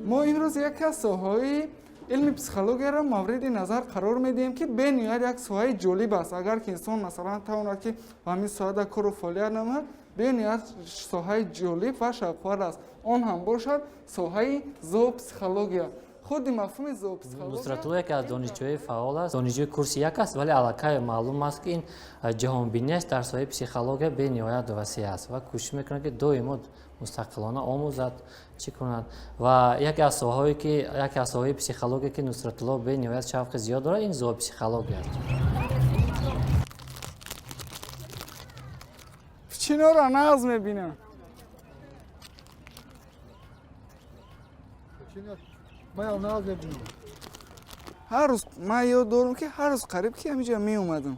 Мо имрӯз яке аз соҳаҳои илми психологияро мавриди назар қарор медиҳем, ки бениҳоят як соҳаи ҷолиб аст. Агар ки инсон, масалан, тавонад, ки ба ҳамин соҳада кору фаъолият намояд, бениҳоят соҳаи ҷолиб ва шавқовар аст. Он ҳам бошад соҳаи зоопсихология. Худи мафҳуми зоопсихология. Нусратулло яке аз донишҷӯи фаъол аст, донишҷӯи курси як аст, вале аллакай маълум аст, ки ин ҷаҳонбинияш дар соҳаи психология бениҳоят васеъ аст ва кӯшиш мекунад, ки доимо мустақилона омӯзад, чӣ кунад. Ва яке аз соҳаҳое ки яке аз соҳаҳои психология, ки Нусратулло бениҳоят шавқи зиёд дорад, ин зоопсихология аст. Чиноро нағз мебинам. Ман нағз мебинам. Ҳар рӯз ман ёд дорам, ки ҳар рӯз қариб ки ҳаминҷа меомадам,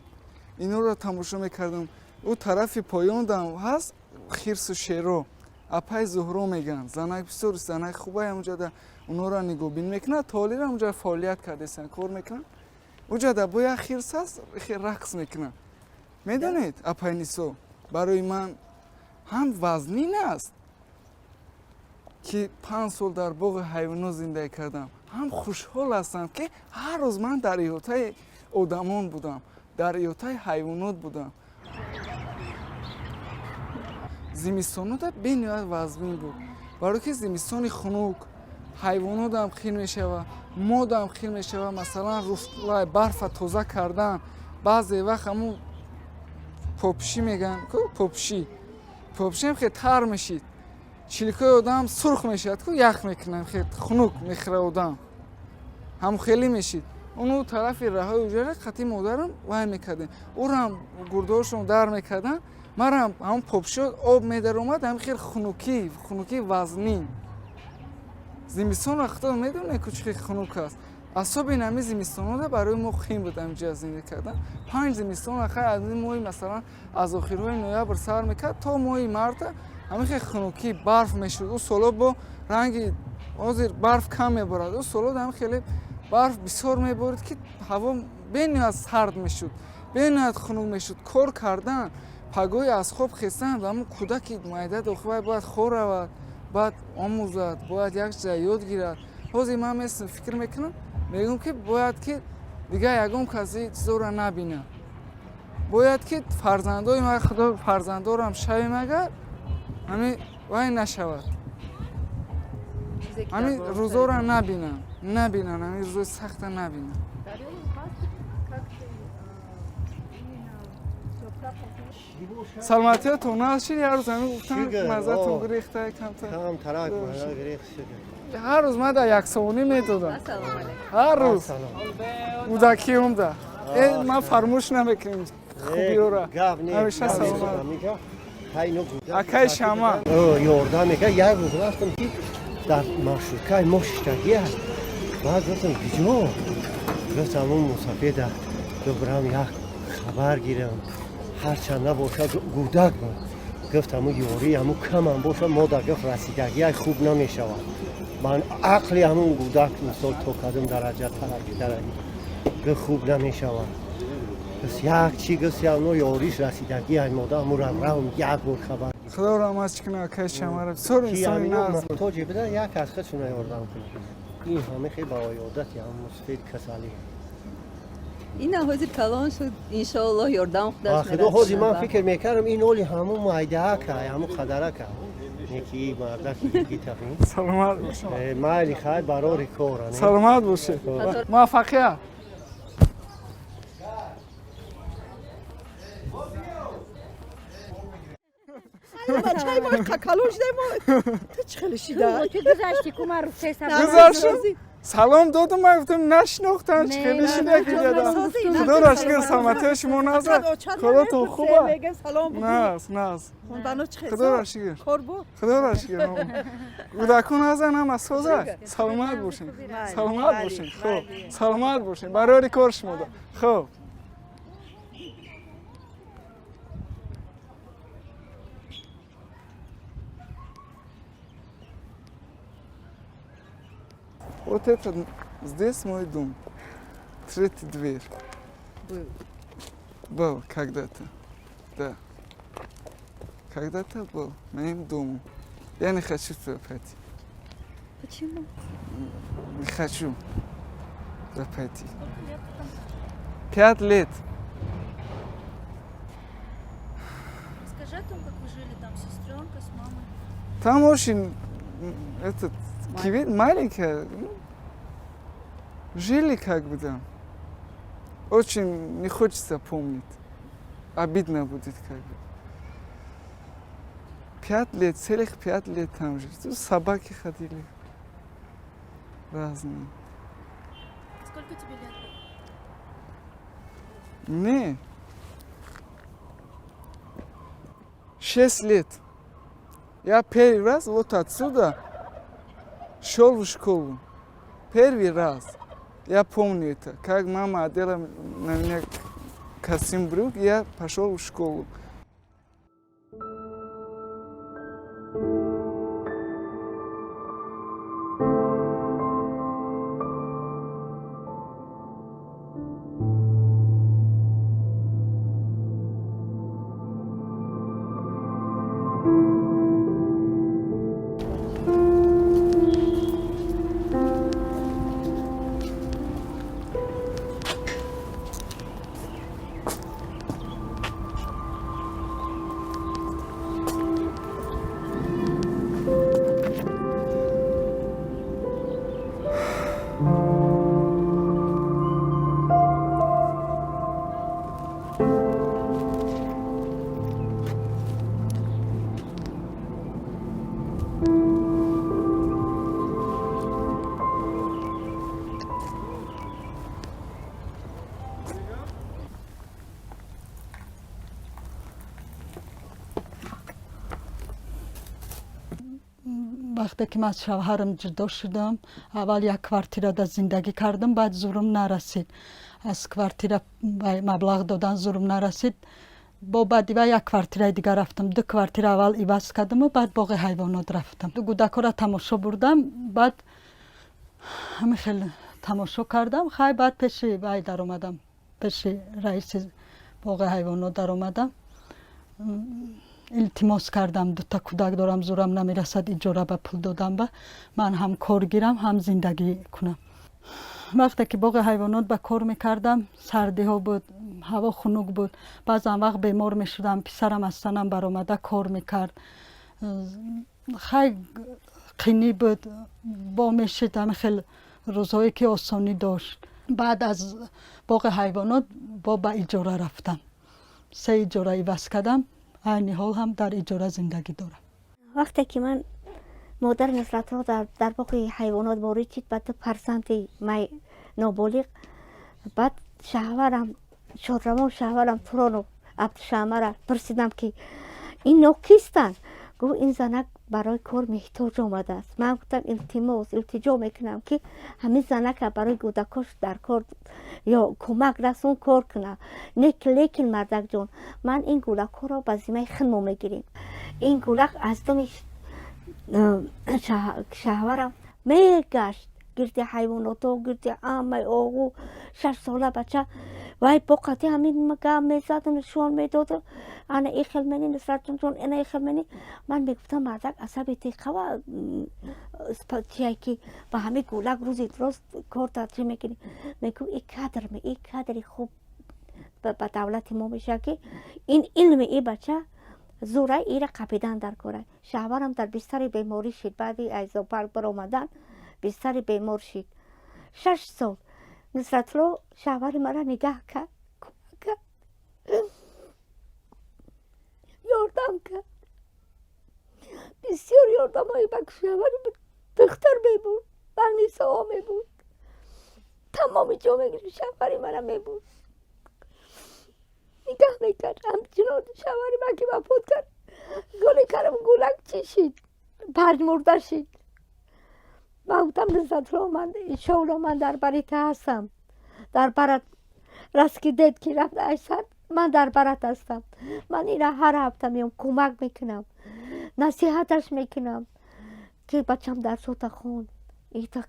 инҳоро тамошо мекардам. Ӯ тарафи поёндам ҳаст хирсу шеро, апай Зуҳро мегӯянд, занак бисёр занак хубай, ҳамунҷада онҳоро нигоҳбин мекунад. То ҳолира ҳамунҷа фаъолият кардесанд, кор мекунанд. Уҷада бо як хирс ҳаст, рақс мекунад. Медонед, апай Нисо, барои ман ҳам вазнин аст, ки 5 сол дар боғи ҳайвонот зиндагӣ кардам, ҳам хушҳол ҳастам, ки ҳар рӯз ман дар иҳотаи одамон будам, дар иҳотаи ҳайвонот будам. Зимистонода бениҳоят вазнин буд, барое ки зимистони хунук, ҳайвонотам хир мешава, модам хир мешава. Масалан, вай барфа тоза кардан, баъзе вақт ҳамун попшӣ мегӯянд ку, попшӣ, попшиам хел тар мешид, чиликои одам сурх мешавад ку, ях мекунад, хел хунук мехӯра одам, ҳам хеле мешид. Ону тарафи раҳои уҷара қати модарам вай мекардем, ӯрам гурдоошон дар мекардан, марам ҳамн попшиё об медаромад, ҳам хел хунукӣ, хунукӣ вазнин. Зимистон вақто медонед ку чӣ хел хунук аст. Асоби нами зимистонода барои мо хим буд ҳаминҷа зиндагӣ кардан. Панҷ зимистон ахай, аз ин моҳи, масалан, аз охирҳои ноябр сар мекард то моҳи марта, ҳамин хел хунукӣ, барф мешуд. Ӯ соло бо ранги ҳозир барф кам меборад, ӯ соло ҳам хеле барф бисёр меборид, ки ҳаво бениҳоят сард мешуд, бениҳоят хунук мешуд. Кор кардан, пагоҳи аз хоб хестан, ҳамун кӯдаки майда дохилвай бояд хор равад, бояд омӯзад, бояд як чиза ёд гирад. Ҳозир ман месм фикр мекунам, мегӯям, ки бояд ки дигар ягон каси чизоро набинад, бояд ки фарзандои ма, худо фарзандорам шавем, агар ҳамин вай нашавад, ҳамин рӯзоро набинам, набинан, ҳамин рӯзои сахта набинам. Саломатиятон нашид, ҳар рӯз ҳамин гуфтан, маззатон гирехта камтар. Камтарак маза гирехт, шукр. Ҳар рӯз ман дар як сомонӣ медодам, ҳар рӯз кӯдакӣ омда. Ман фармӯш намекунем хубиёра. Гап не. Ҳамеша саломат. Акай Шама. Ёрдам мекард. Як рӯз рафтам, ки дар маршруткаи мо шиштагӣ аст. Баъд гуфтам: «Куҷо?» Гуфтам: «Он мусафеда бирам, як хабар гирам, ҳарчанд набошад, гудак буд». Гуфт: «Ҳаму ёрӣ ҳаму камам бошад, мо дар, гуфт, расидагиай хуб намешавад». Ман ақли ҳамун гудак, мисол, то кадом дараҷа тараққӣ дараги, гуфт, хуб намешавад. Гуфт як чӣ, гуфт, явно ёриш расидагиай мода ҳаму равам, як бор хабар. Худо раҳмат кунад акай Шамара, бисёр инсони нағз буд. Тоҷи буда, як аз худшона ёрдам кунад. Ин ҳама хел ба оёдати ҳам мусфид касалӣ. Ина ҳозир калон шуд, иншоаллоҳ, ёрдам худаш. Худо, ҳозир ман фикр мекардам, ин оли ҳамун майдаака, ҳамун қадарака неки мардаки гитафин. Саломат бошед. Майли, хай, барори кор. Саломат бошед, муваффақият. Бачаи мо калон шуда, мо ту чӣ хеле шида. Ту гузашти ку, ман руфтеса. Гузашт, салом додум, ман гуфтам, нашинохтам, чӣ хеле шида ки дадам. Худоро шукр, саломатии шумо назар, коротон хуба, наз наз, худоро шукр. Кор буд. Худоро шукр, кӯдакон ҳазан, ҳама соза, саломат бошед, саломат бошед. Хуб, саломат бошед, барори кор шумода хуб. Вот это здесь мой дом. Третий дверь. Был. Был когда-то. Да. Когда-то был моим домом. Я не хочу туда пойти. Почему? Не хочу туда пойти. 5 лет. Расскажи о том, как вы жили там с сестренкой, с мамой. Там очень этот кювет маленькая. Ну, жили как бы там. Очень не хочется помнить. Обидно будет как бы. 5 лет, целых 5 лет там жили. Тут собаки ходили. Разные. Сколько тебе лет было? Не. 6 лет. Я первый раз вот отсюда шел в школу. Первый раз. Я помню это. Как мама одела на меня костюм брюк, я пошел в школу. Вақте ки ман аз шавҳарам ҷудо шудам, аввал як квартирада зиндагӣ кардам, баъд зурум нарасид, аз квартира маблағ додан зурум нарасид. Бо баъди ва як квартираи дигар рафтам. Ду квартира аввал иваз кардаму баъд боғи ҳайвонот рафтам, кӯдакҳоро тамошо бурдам. Баъд ҳамин хел тамошо кардам, хай, баъд пеши вай даромадам, пеши раиси боғи ҳайвонот даромадам, илтимос кардам: дута кӯдак дорам, зурам намерасад иҷора ба пул додан, ба ман ҳам кор гирам, ҳам зиндагӣ кунам. Вақте ки боғи ҳайвонот ба кор мекардам, сардиҳо буд, ҳаво хунук буд, баъзан вақт бемор мешудам. Писарам аз танам баромада кор мекард. Хай, қинӣ буд, бо мешид ҳамин хел рӯзҳое ки осонӣ дошт. Баъд аз боғи ҳайвонот бо ба иҷора рафтам, се иҷора иваз кардам, айни ҳол ҳам дар иҷора зиндагӣ дорам. Вақте ки ман модар Нусратулло дар боғи ҳайвонот ворид шид ба ду фарзанди май ноболиғ, баъд шавҳарам, шодравон шавҳарам Туронов Абдушамара пурсидам, ки ино кистанд? Гуфт, ин занак барои кор меҳтоҷ омадааст. Ман гуфтам, илтимос, илтиҷо мекунам, ки ҳамин занака барои кӯдакош дар кор ё кӯмак расон, кор кунам. Лекин, мардакҷон, ман ин гӯлакҳоро ба зиммаи худмо мегирем. Ин гӯлак аз думи шавҳарам мегашт гирди ҳайвоното, гирди ҳамаи оғу. 6 сола бача вай бо қати ҳамин гап мезад, нишон медод: ана ихел мени, Нусратҷонҷон, ана ихел мени. Ман мегуфтам, мардак, асаби теқава чия, ки ба ҳамин гӯлак рӯзи рост кор чӣ мекунӣ? Мегӯ, и кадр, и кадри хуб ба давлати мо мешавад, ки ин илми и бача зӯрай, ира қапидан дар кора. Шавҳарам дар бистари беморӣ шид. Баъди аз зоопарк баромадан бистари бемор шид. 6 сол Нусратулло шавҳари мара нигаҳ кард, кӯмак кард, ёрдам кард, бисёр ёрдамҳои ба шавҳари духтар мебурд, ба нисоҳо мебурд, тамоми ҷо мегирифт, шавҳари мара мебурд, нигаҳ мекард. Ҳамчунон шавҳари ман ки вафот кард, голе карам, гулак чӣ шид, пажмурда шид. Ман гуфтам, Нусратулло, ман иншоалло, ман дар бари та ҳастам, дар барат. Раст ки дед ки рафт айсар, ман дар барат ҳастам. Ман ира ҳар ҳафта меом, кӯмак мекунам, насиҳаташ мекунам, ки бачам, дарсота хон, итак.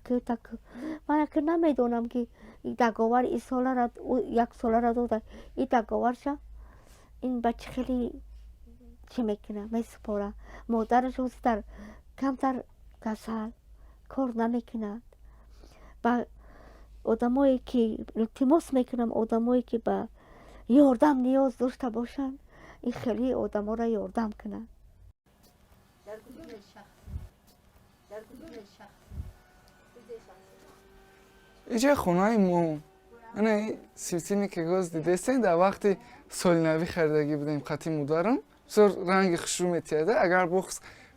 Ман аки намедонам, ки договор и солара, як солара дода, и договорша ин бача хеле чӣ мекуна, месупора. Модараш ҳозир дар камтар касал. Кор намекунад. Ба одамое ки илтимос мекунам, одамое ки ба ёрдам ниёз дошта бошанд, ин хеле одаморо ёрдам кунанд. Иҷа хонаи мо, ана светильник и газ дидестен, дар вақти соли навӣ харидагӣ будем қати модарам. Бисёр ранги хушрӯ метиҳада. Агар бо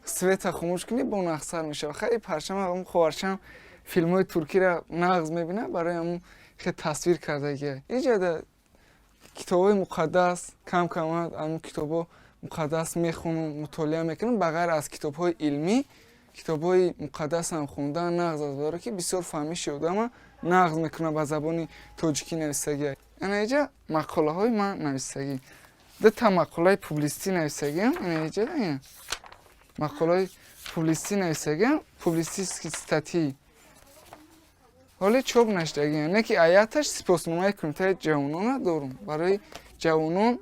свет а хомӯш кунӣ, бо нағзтар мешавад. Хай, парчам, хоҳарчам филмҳои туркиро нағз мебинад, барои ҳамун хел тасвир кардагия. Иҷада китобҳои муқаддас, кам кам ҳамун китобҳо муқаддас мехонам, мутолиа мекунам. Ба ғайр аз китобҳои илмӣ, китобҳои муқаддасам хондан нағз аст, барое ки бисёр фаҳмиши одама нағз мекунад. Ба забони тоҷикӣ нависагия. Ана иҷа мақолаҳои ман нависагӣ, дута мақолаи публитсистӣ нависагиам. Ана иҷа мақолаи публитсистӣ нависагиам, публицистические статьи, ҳоле чоп нашудагиам. Не ки аяташ сипосномаи кумитаи ҷавонона дорум, барои ҷавонон,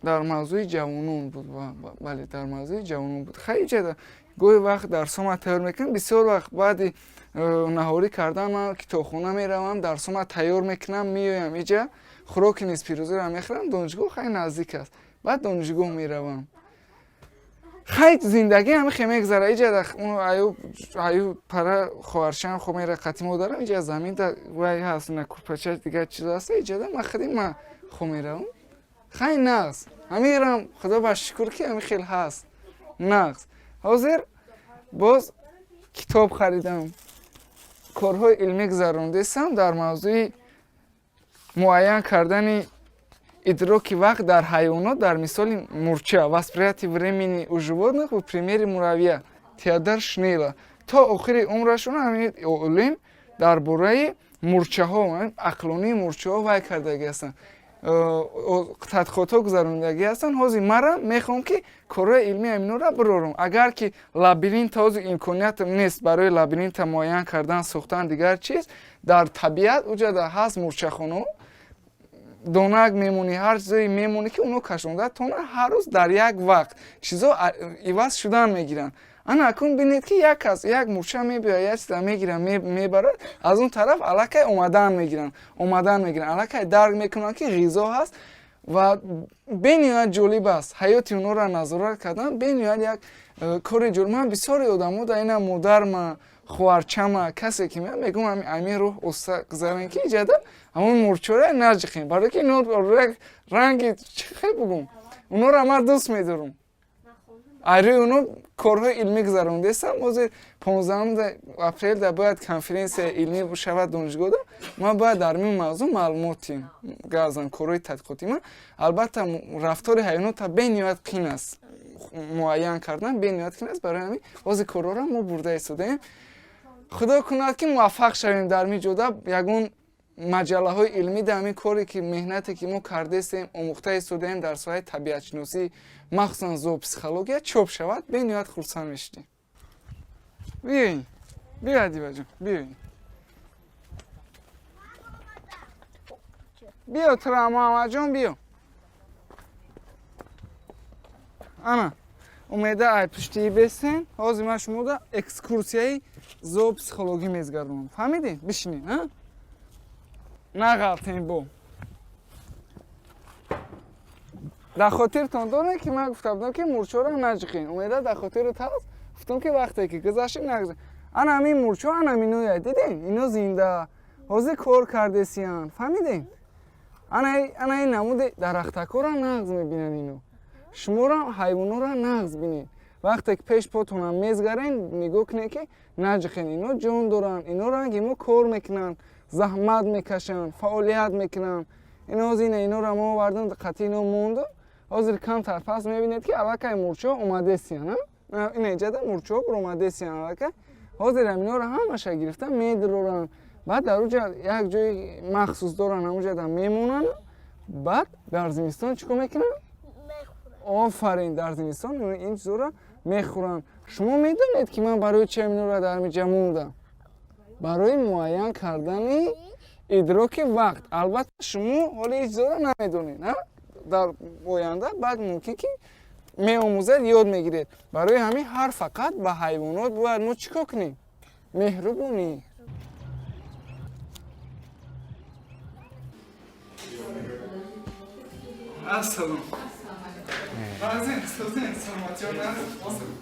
дар мавзӯи ҷавонон буд. Бале, дар мавзӯи ҷавонон буд. Хай, иҷада гоҳе вақт дарсома тайёр мекунам. Бисёр вақт баъди наҳорӣ кардан ман китобхона меравам, дарсома тайёр мекунам, меоям иҷа, хӯроки нисфирӯзиро мехӯрам. Донишгоҳ хай наздик аст, баъд донишгоҳ меравам. Хай, зиндагӣ ҳами хе мегзара. Иҷа аю пара хоҳаршам хо мера қати модарам. Иҷа заминда вай ҳаст, на курпача, дигар чиз ҳаст. Иҷада ман худи ма хо меравам. Хай, нағз, ҳамирам, худо ба шукр, ки ҳами хел ҳаст, нағз. Ҳозир боз китоб харидам, корҳои илмӣ гузарондесам дар мавзӯи муайян кардани идроки вақт дар ҳайвонот дар мисоли мурча, восприятие времени у животных в примере муравья Теодор Шнела. То охири умрашон ҳамин олим дар бораи мурчаҳо, ақлонии мурчаҳо вай кардагӣ ҳастанд, тадқиқотҳо гузарондагӣ ҳастанд. Ҳозир мара мехоҳам, ки корҳои илмии ҳаминора бирорам. Агар ки лабиринт, ҳозир имкониятам нест барои лабиринта муайян кардан, сохтан, дигар чиз. Дар табиат уҷада ҳаст мурчахонаҳо, донак мемонӣ, ҳар чизое мемонӣ, ки оно кашонда тона. Ҳар рӯз дар як вақт чизо иваз шудан мегиранд. Ана акун бинед, ки як кас, як мурча мебиёяд, як чиза мегирад, мебарад. Аз он тараф аллакай омадан мегиранд, омадан мегиранд, аллакай дарк мекунанд, ки ғизо ҳаст. Ва бениҳоят ҷолиб аст ҳаёти онҳоро назорат кардан, бениҳоят як кори ҷолиб. Ман бисёри одамо да ина, модарма, хоҳарчама, касе ки меяд, мегӯм, ҳамин роҳ оста гузарем, ки иҷада ҳамон мурчора наҷиқем, барое ки ино ранги чӣ хел бугум, онҳоро ман дӯст медорам. Айрӯи оно корҳои илмӣ гузарондесам. Ҳозир 15 апрелда бояд конференсияи илмӣ шавад донишгоҳда, ман бояд дар ин мавзӯъ маълумоти газам, корҳои тадқиқотӣ ман. Албатта, рафтори ҳайвонота бениҳоят қин аст муайян кардан, бениҳоят қин аст. Барои ҳамин ҳозир корҳоро мо бурда истодаем. Худо кунад, ки муваффақ шавем дар ин ҷода, ягон маҷаллаҳои илмӣ дар ҳамин коре ки, меҳнате ки мо кардестем, омӯхта истодаем дар соҳаи табиатшиносӣ, махсусан зоопсихология, чоп шавад, бениҳоят хурсанд мешудем. Биёин, биё, Адибаҷон, биёин, биё, тура Муҳаммадҷон, биё. Ана умеда, ай пуштии бесен. Ҳозир ман шумода экскурсияи зоопсихологӣ мезгардонам, фаҳмидӣ? Бишинед, нағалтем. Бо дар хотиртон доред, ки ман гуфта будам, ки мурчоро наҷиқен? Умеда, дар хотират ҳаст, гуфтам, ки вақте ки гузаштем, нагуза? Ана ҳамин мурчо, ана миноя дидем, ино зинда ҳозир кор кардесиян, фаҳмидем? Ана ин намуди дарахтакора нағз мебинанд ино. Шуморо ҳайвонҳоро нағз бинед. Вақте ки пеш потонам мезгарен, нигоҳ кунед, ки наҷиқен. Ино ҷон доранд, ино ранги мо кор мекунанд, заҳмат мекашанд, фаъолият мекунанд. Ино ҳозир ина инора мо овардам, қати ино мондам. Ҳозир камтар пас мебинед, ки аллакай мурчаҳо омадесиян. Ина иҷада мурчаҳо буромадесиян аллакай. Ҳозир ҳаминора ҳамаша гирифта медуроранд, баъд дар уҷа як ҷои махсус доранд, ҳамуҷада мемонанд. Баъд дар зимистон чӣ кор мекунанд? Офарин, дар зимистон ин чизоро мехӯранд. Шумо медонед, ки ман барои чи ҳаминора дар ҳамиҷа мондам? Барои муайян кардани идроки вақт. Албатта, шумо ҳоли ҳеҷ чизоро намедонед, дар оянда баъд мумкин ки Меомӯзад, ёд мегиред. Барои ҳамин ҳар фақат ба ҳайвонот бояд мо чӣ кор кунем? Меҳрубонӣ. Ассалом. Азин, созин, саломатиён. Созин.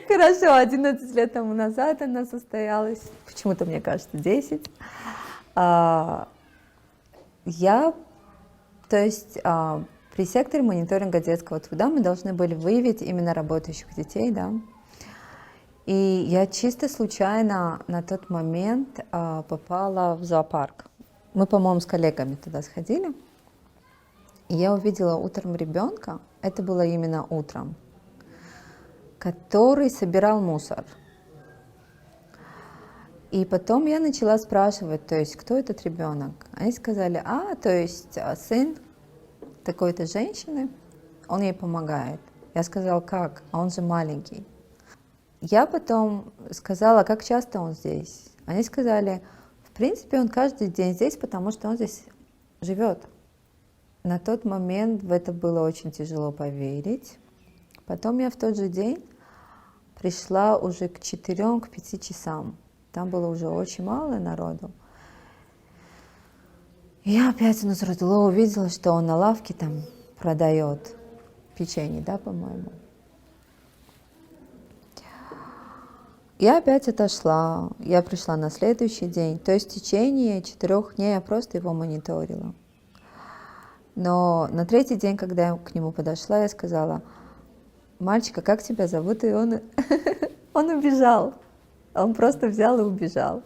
Хорошо, 11 лет тому назад она состоялась, почему-то мне кажется 10. Я, то есть при секторе мониторинга детского труда мы должны были выявить именно работающих детей, да. И я чисто случайно на тот момент попала в зоопарк. Мы, по-моему, с коллегами туда сходили. И я увидела утром ребенка, это было именно утром, который собирал мусор. И потом я начала спрашивать, то есть, кто этот ребенок? Они сказали, то есть сын такой-то женщины, он ей помогает. Я сказала, как? А он же маленький. Я потом сказала, как часто он здесь? Они сказали, в принципе, он каждый день здесь, потому что он здесь живет. На тот момент в это было очень тяжело поверить. Потом я в тот же день пришла уже к 4-5 часам. Там было уже очень мало народу. И я опять Нусратулло увидела, что он на лавке там продает печенье, да, по-моему. Я опять отошла, я пришла на следующий день. То есть в течение 4 дней я просто его мониторила. Но на третий день, когда я к нему подошла, я сказала, мальчика, как тебя зовут? И он, он убежал. Он просто взял и убежал.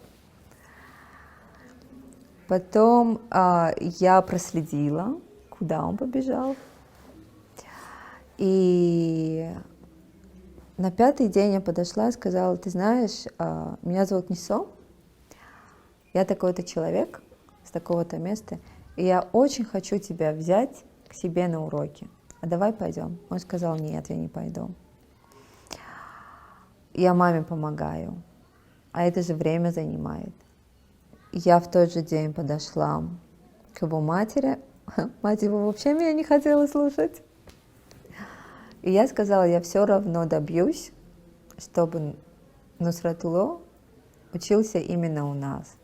Потом я проследила, куда он побежал. И на 5-й день я подошла и сказала, ты знаешь, меня зовут Нисо, я такой-то человек с такого-то места, и я очень хочу тебя взять к себе на уроки. А давай пойдем. Он сказал, нет, я не пойду. Я маме помогаю, а это же время занимает. Я в тот же день подошла к его матери. Мать его вообще меня не хотела слушать. И я сказала, я все равно добьюсь, чтобы Нусратулло учился именно у нас.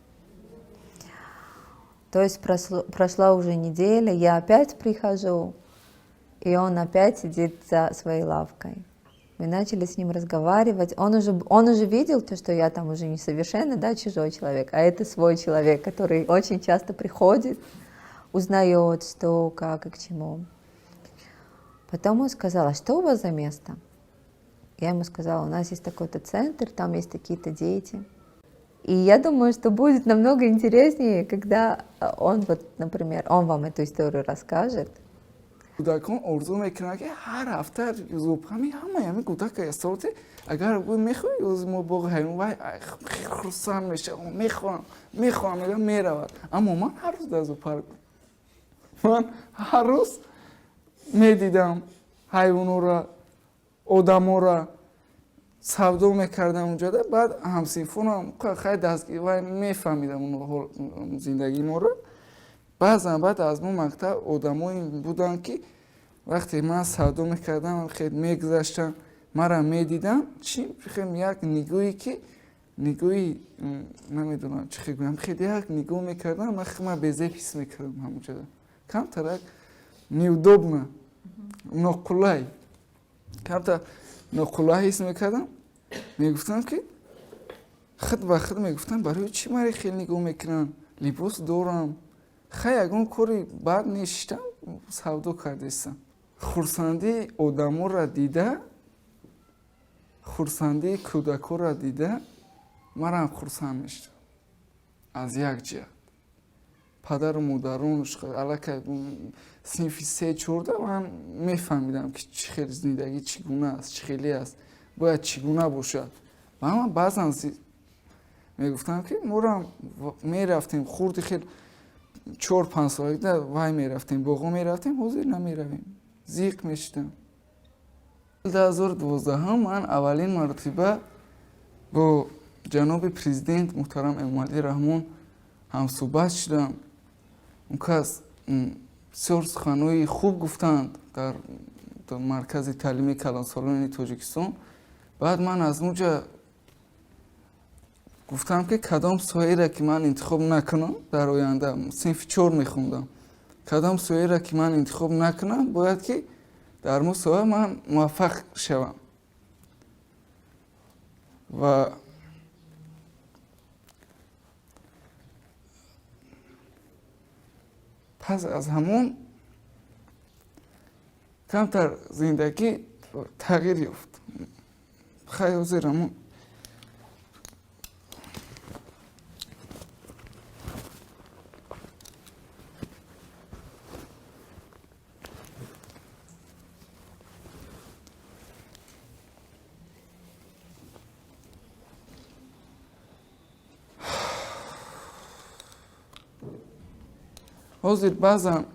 То есть прошла уже неделя, я опять прихожу, и он опять сидит за своей лавкой. Мы начали с ним разговаривать. Он уже видел то, что я там уже не совершенно, да, чужой человек, а это свой человек, который очень часто приходит, узнает, что, как и к чему. Потом он сказал, а что у вас за место? Я ему сказала, у нас есть такой-то центр, там есть такие-то дети. И я думаю, что будет намного интереснее, когда он, вот, например, он вам эту историю расскажет. Кӯдакон орзу мекунанд, ки ҳар ҳафта зубҳами ҳамаи ҳамин кӯдака соате агар гӯй мехоҳӣ оз мо боғи ҳайвон, вай хурсанд мешавам, мехоҳам, мехоҳам, мегӯям, меравад. Аммо ман ҳар рӯз дар зоопарк, ман ҳар рӯз медидам ҳайвонора, одамора, савдо мекардам унҷода. Баъд ҳамсинфонам хай дастгир, вай мефаҳмидам зиндагии моро. Баъзан баъд аз мо мактаб одамое буданд, ки вақте ман савдо мекардам, хел мегузаштам, мара медидам, чи хел як нигоҳе, ки нигоҳи намедонам чӣ хел гӯям, хел як нигоҳ мекардам, ман безеб ҳис мекардам ҳамонҷода. Камтарак неудобно, ноқулай, камтар ноқулай ҳис мекардам. Мегуфтам, ки худ ба худ мегуфтам, барои чӣ маре хел нигоҳ мекунанд, либос дорам, хай ягон кори бад нешиштам, савдо кардестам. Хурсандии одаморо дида, хурсандии кӯдакоро дида, марам хурсанд мешудам. Аз як ҷиҳат падару модаронш аллакай синфи 3-4 ман мефаҳмидам, ки чӣ хел зиндагӣ чӣ гуна аст, чӣ хеле аст, бояд чӣ гуна бошад. Ва ман баъзан мегуфтам, ки морам мерафтем хурди хел 4-5 солагида вай мерафтем, боғо мерафтем, ҳозир намеравем, зиқ мешудам. 2012 ман аввалин маротиба бо Ҷаноби президент муҳтарам Эмомалӣ Раҳмон ҳамсӯҳбат шудам. Он кас бисёр суханҳои хуб гуфтанд дар маркази таълимии калонсолони Тоҷикистон. Баъд ман аз онҷа гуфтам, ки кадом соҳаеро ки ман интихоб накунам дар оянда, синфи чор мехондам, кадом соҳаеро ки ман интихоб накунам, бояд ки дар мо соҳа ман муваффақ шавам. Ва пас аз ҳамон камтар зиндагӣ тағйир ёфт. Хай, ҳозир ҳамон ҳозир баъзан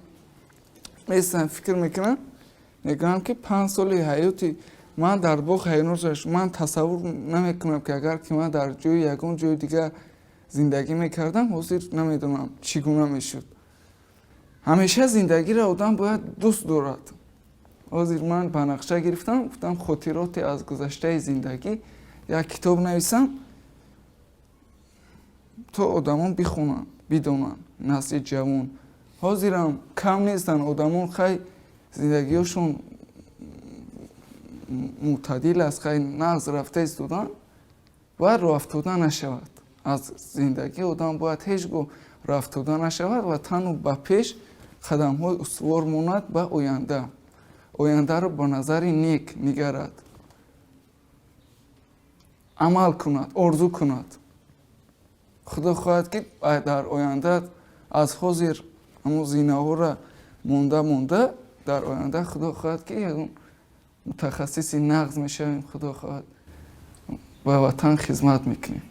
месам, фикр мекунам, мегӯям, ки 5 соли ҳаёти ман дар боғ ҳайвонот гузашт. Ман тасаввур намекунам, ки агар ки ман дар ҷои ягон ҷои дигар зиндагӣ мекардам, ҳозир намедонам, чӣ гуна мешуд. Ҳамеша зиндагиро одам бояд дӯст дорад. Ҳозир ман ба нақша гирифтам, гуфтам, хотироте аз гузаштаи зиндагӣ як китоб нависам, то одамон бихонанд, бидонанд, насли ҷавон. Ҳозирам кам нестанд одамон, хай, зиндагиҳошон мӯътадил аст, хай, нағз рафта истоданд. Бояд роҳафтода нашавад аз зиндагӣ. Одам бояд ҳеҷ гоҳ роҳафтода нашавад ва танҳо ба пеш қадамҳои устувор монад, ба оянда, ояндаро бо назари нек нигарад, амал кунад, орзу кунад. Худо хоҳад, ки дар оянда аз ҳозир ҳамон зинаҳоро монда монда, дар оянда, худо хоҳад, ки ягон мутахассиси нағз мешавем, худо хоҳад, ба ватан хизмат мекунем.